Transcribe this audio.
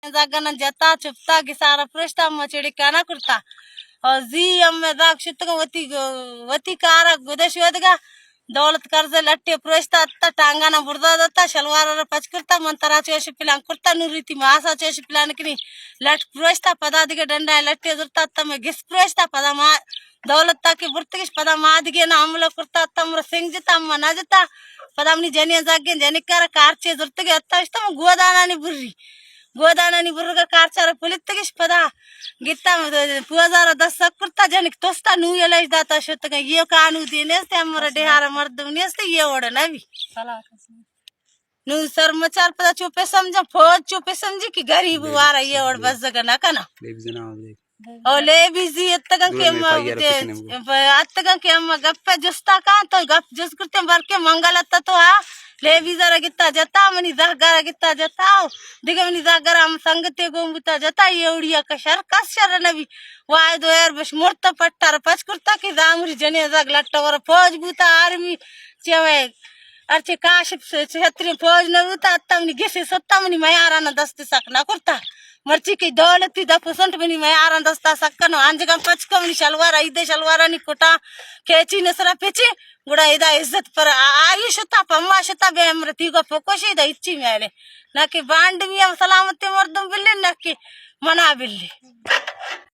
زاگنا جتا چپتا گسارا پروشتا، ما چڑکانا کرتا۔ او زی ہمے زاگ شتگا وتی، وتی کارا گدش ودگا۔ دولت کرزے لٹے پروشتا اتا، ٹانگانا برزا دتا، شلوارا را پچ کرتا، من ترا چوش پلان کرتا، نوری تی ماسا چوش پلان کنی۔ لٹ پروشتا، پدا دگہ ڈنڈا لٹے زرتا اتا، میں گس پروشتا، پدا ما دولت تا کہ برتگش، پدا ما دگہ نا حملہ کرتا اتا، مر سنگ جتا، اما نہ جتا۔ پدا منی جنی زاگیں جنکارا کارچے زرتگے اتا، اشتا من گودانانی بری۔ گودانانی برگا کارچارا پلتگش، پدا گتا پوزارا دست سک کرتا، جنک توستا، نو یلش داتا شتگا، یہ کانو دی نیست، امر ڈیہارا مردم نیست، یہ وڑ نبی۔ نو سرمچار پدا چو پہ سمجھا، فوج چو پہ سمجھی کہ غریب وارا یہ وڑ بزگا نہ کنا۔ او لیبیزی اتگن کہ اما اتگن کہ اما گپ جستا کان، تو گپ جست کرتے بلکہ منگل اتا تو ہا۔ لیبیزا را گتا جتا، منی زہگا را گتا جتا، دگہ منی زہگا را ہم سنگتے گون بوتا جتا، یہ اڑیا کا شر کس شر نبی۔ واحد و ایر بش مرتا، پٹا را پچ کرتا کہ زامری جنے زگ لٹا ور فوج بوتا، آرمی چے ہرچی کاشپ سے چھتری فوج نہ بوتا، اتا منی گسے ستا، منی میارانا دست سک نہ کرتا۔ مرچی کہ دولتی دہ پرسنٹ منی میارانا دستا سک کنو، انجگم پچ کو منی شلوار، ایدے شلوارانی کٹا کیچی نسرا پچی، گڑا ادا عزت پر آ-، آئی شتا، پما شتا، بے امرتی کو پکوشی دا اچی میلے۔ نہ کہ بانڈ میا سلامت مردم بلے، نہ کہ منا بلے۔